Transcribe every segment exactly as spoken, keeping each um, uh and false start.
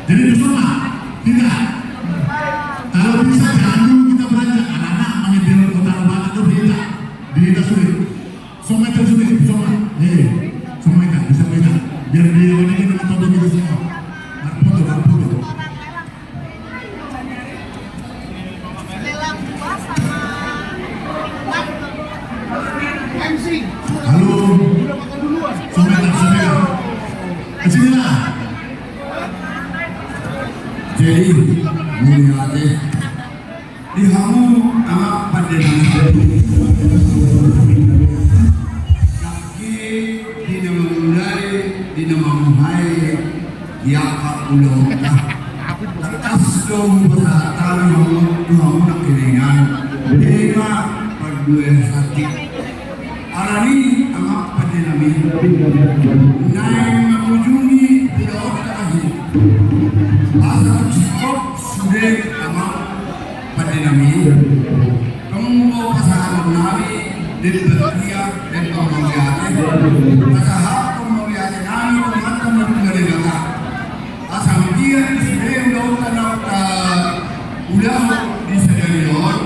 Jadi, tu son ma hita. Kalau bisa, jangan dulu kita beranjak. Anak-anak, mangidil kota Batak tu hita. Di hita sulit. Son ma hita sulit, son ma. Eh, son ma hita, bisa ma hita. Biar dia ini kita tahu kita semua. Marpoto, marpoto. Halo. Sobat, sobat. Ke sini lah. Jadi, mauliate di hamu amang pande nami. Di na mangulai, di na mamuhai, di angka ulaonta. Tangkas do hupasahat hami hamu, tu hamu nangkiningan. Di ma pandua hata. Alani amang pande nami. Naeng mangujungi ulaonta nangkin. Asa tung singkop sude amang pande nami. Tong do pasahaton nami, demban dia, demban mauliate. Pasahaton mauliate nami, tu Amanta Martua Debata. Asa manggiat di sude ulaonta na, eh, ulaon di sadari on,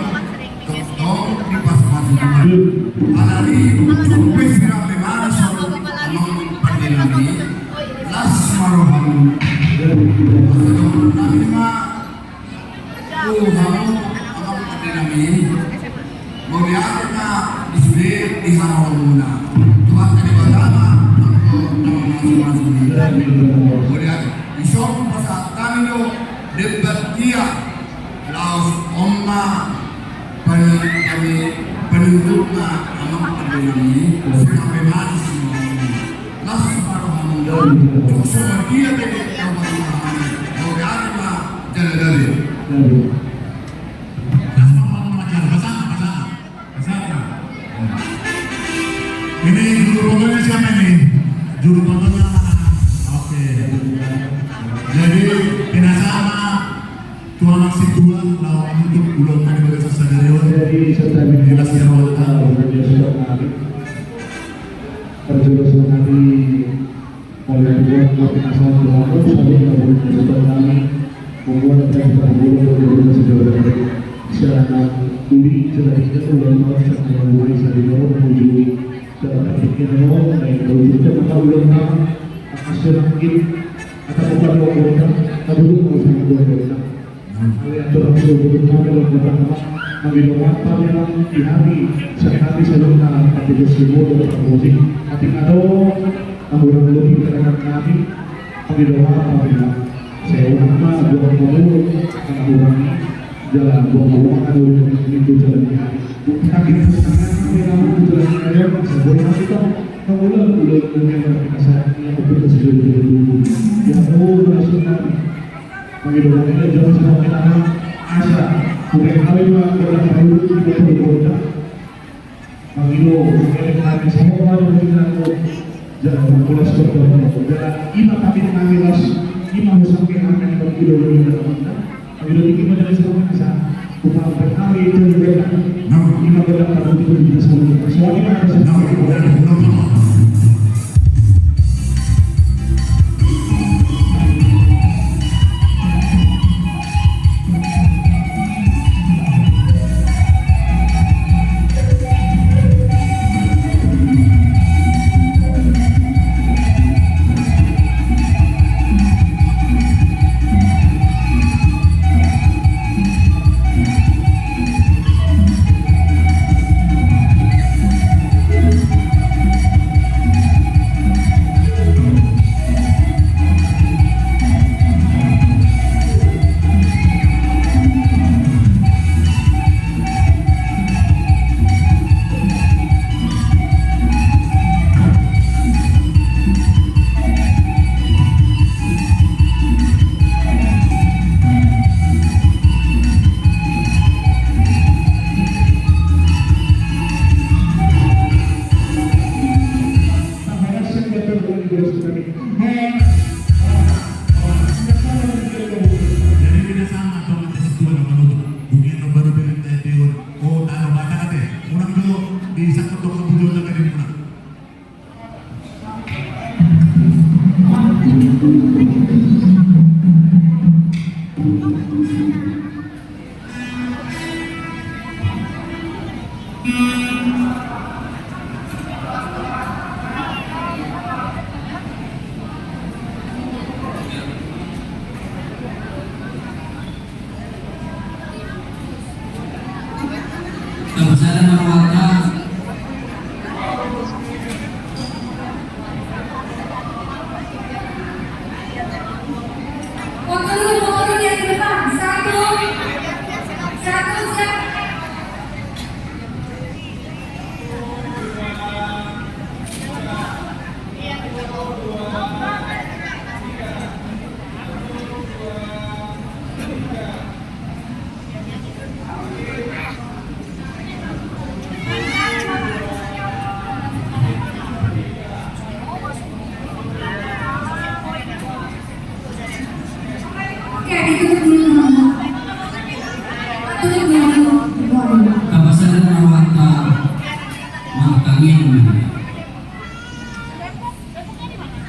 tongtong dipasupasu Tuhan. Alani, tung pe sirang pe manis on, amang pande nami, las ma rohamu. Asa dohonon nami ma, tu hamu amang pande nami, mauliate ma di sude di haroromuna. Tuhanta Debata ma na mamasumasu. Mauliate. Dison pasahat hami do demban dia, laos on ma pan-, pan-, panutupna amang pande nami, sirang pe manis. Las ma rohamu. Tung so dia pe di amang pande nami. Mauliate ma jala gabe. Las ma rohamu, jala gabe. Pasahat, pasahat. Pasahat. Ini juru fotonya siapa ini? Juru fotonya mana? Oke. Jadi, pinasahat ma tu amang sintua, laos untuk ulaonta di bagasan sadari on. Jadi, serta di las ma rohamu. Parjolo songon i, mauliate ma, pinasahat tu amang, saluhut na boi na suda nami, membuat dan kita berguru, berguru, dan segala macam. Siapa uli, siapa tidak, ulang tahun, siapa yang mulai, siapa yang mau, menuju, siapa yang pikir, mau, naik, menuju, siapa tahu, ulang tahun, akan semakin, atau bukan, bukan, bukan, bukan, bukan, bukan, bukan. Atur, atur, atur, atur, atur, atur. Mangido maaf hami di hami, sian hami saluhutna, pande nami, saluhutna, pande nami. Atik adong na hurang lobi di hadapan nami, mangido maaf hami. Sai unang ma buang hamu angka na hurang i, jala buang hamu angka na hurang i, jalan ni hami. Bukti hami, hami, hami, hami, jalan ni hami, sai unang ma hita mangula, ulaon, ulaon, ulaon, ulaon, ulaon. Ya, oh, maksud kami. Mangido, mangido, jauh sama kita, asa, bukan kami, Pak, bukan kami, bukan kami, bukan kami. Mangido, mangido, kami sama, Pak, bukan kami. Jangan pulas, bukan kami. Jangan, ima kami, kami las, ima musuh kami, kami, mangido, mangido, mangido, mangido, mangido, mangido, mangido, mangido, Jadi, tidak sama, Tuhan, tes dua nama lu. Dunia nomor dua, oh, tano batak ate. Unang jo, di sakot toko bujur tadi unang.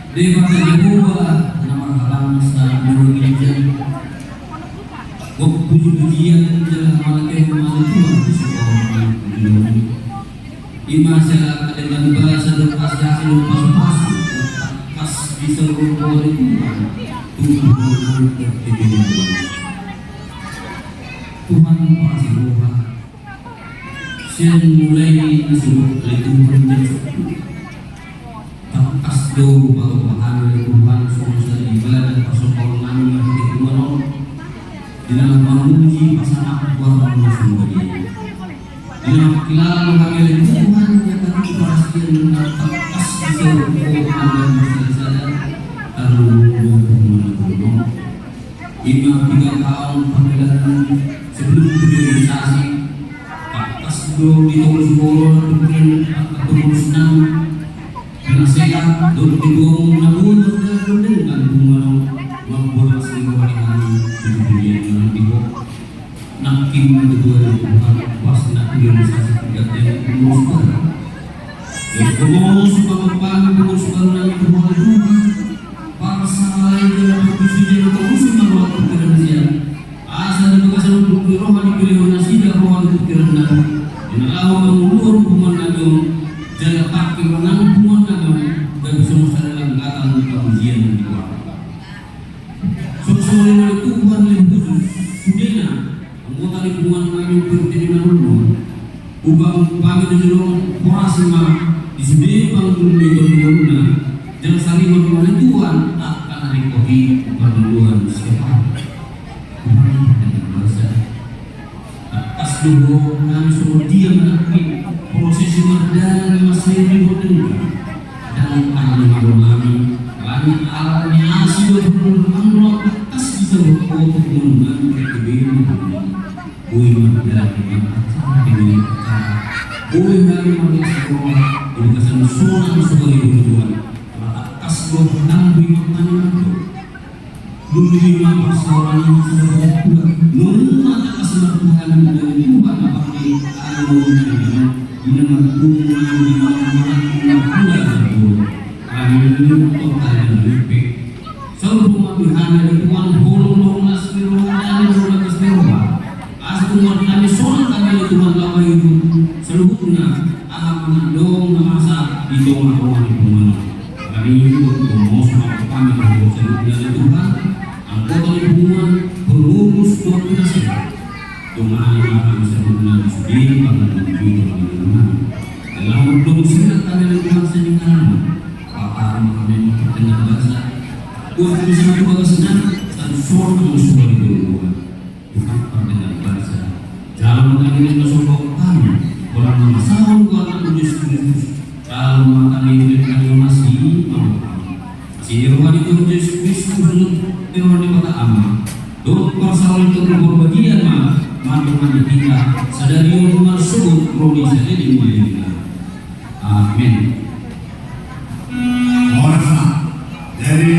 Debata Jahowa na marhabangsa, na marginjang, gok puji-pujian jala mauliate ma tu Tuhan di saluhut dunia. Ima siala na denggan basa dohot asi-asi dohot pasu-pasu, tangkas di saluhut ni Tuhan, Tuhan na marhite di Tuhan. Tuhan parasi roha, sian mulai na suhut ale Tuhan jala sahat on, tangkas do patopa hami ale Tuhan songon sada ibadah parsombaon nami marhite Tuhan on. Di na mamuji pasangaphon na sumbadia. Di na mangkilala hami ale Tuhan, ia tadi parasian na tangkas di saluhut on, anggo sada-sada tarlumobi Tuhan na tolu on. Ima piga taon pardalanan sebelum tu organisasi, tangkas do di tolu siboro, kemudian tangkas do pengurus nami, penasehat, dohot ketua umum na boi mardalan denggan Tuhan on, mambolas ni roha ni hami tu tujuan na di ho. Nangkin ma tujuan ni Tuhan, pas na organisasi tingkat yang pengurus baru. Jadi pengurus, pengurus, pengurus baru nami Tuhan, Tuhan. Parsahalahi jala pangkusi jala pangkusi ma roha pikiran nasida. Asa di bagasan unduk ni roha dipilihon nasida roha dohot pikiranna. Di na laho manguluhon hubungan nami on, jala pake ma nang hubungan nami on gabe songon sada langgatan pamujian di Tuhan. Songon i ma ale Tuhan, lebih khusus sudena anggota ni hubungan nami on, P R T na tolu on. Hubangun hami do jolo, horas ma di sude panguluna, jala sari ma ale Tuhan angka na ringkot i parngoluan setiap ari. Tuhan, Tuhan, Tuhan, Tangkas do hami songon dia mangakui proses mardalan na mansai di hotengka. Ndang ala ni malo nami, alani ala ni asi do hami, tangkas di saluhut on hami, boi mardalan dengan acara, dengan acara. Boi hami mardalan saluhut di bagasan sonang songon i do Tuhan. Tangkas do hami mardalan. Dulu di ma parsaoran i sudah berkuat. Nunga tangkas martuhan dari Tuhan, apalagi alam ini. Di nama Tuhan, di nama Tuhan, di nama Tuhan. Kami ini untuk kalian lebih. Saluhut ma di hami ada Tuhan, holong, holong las ni roha, holong las ni roha. Asa Tuhan kami sonang kami ada Tuhan, laho hidup saluhutna. Aha ma na adong na masa di tonga-tonga ni hubungan. Hami ingkon mangomos ma hami dohot saluhutna ale Tuhan, anggota ni hubungan, pengurus dohot penasehat. Dongani ma hami saluhutna di sude panganan di hubungan. Dalam mendung sirat kami ale Tuhan sian inganan. Patar ma hami marhite basa. Kuat bisa tu bagasna, sai sonang songon i do Tuhan. Tuhan pardenggan basa. Jalo ma tangiang na so hupasahat hami, holan na masa hupasahat Tuhan Jesus Kristus. Jalo ma tangiang na so masa hupasahat hami. Asi ni roha ni Tuhan Jesus Kristus, dohot ringan ni roha ni Debata Ama, dohot parsaoran ni Tondi Porbadia ma mandongani hita sadari on marsogot ro di saleleng ni lelengna. Amin. Horas ma. Jadi,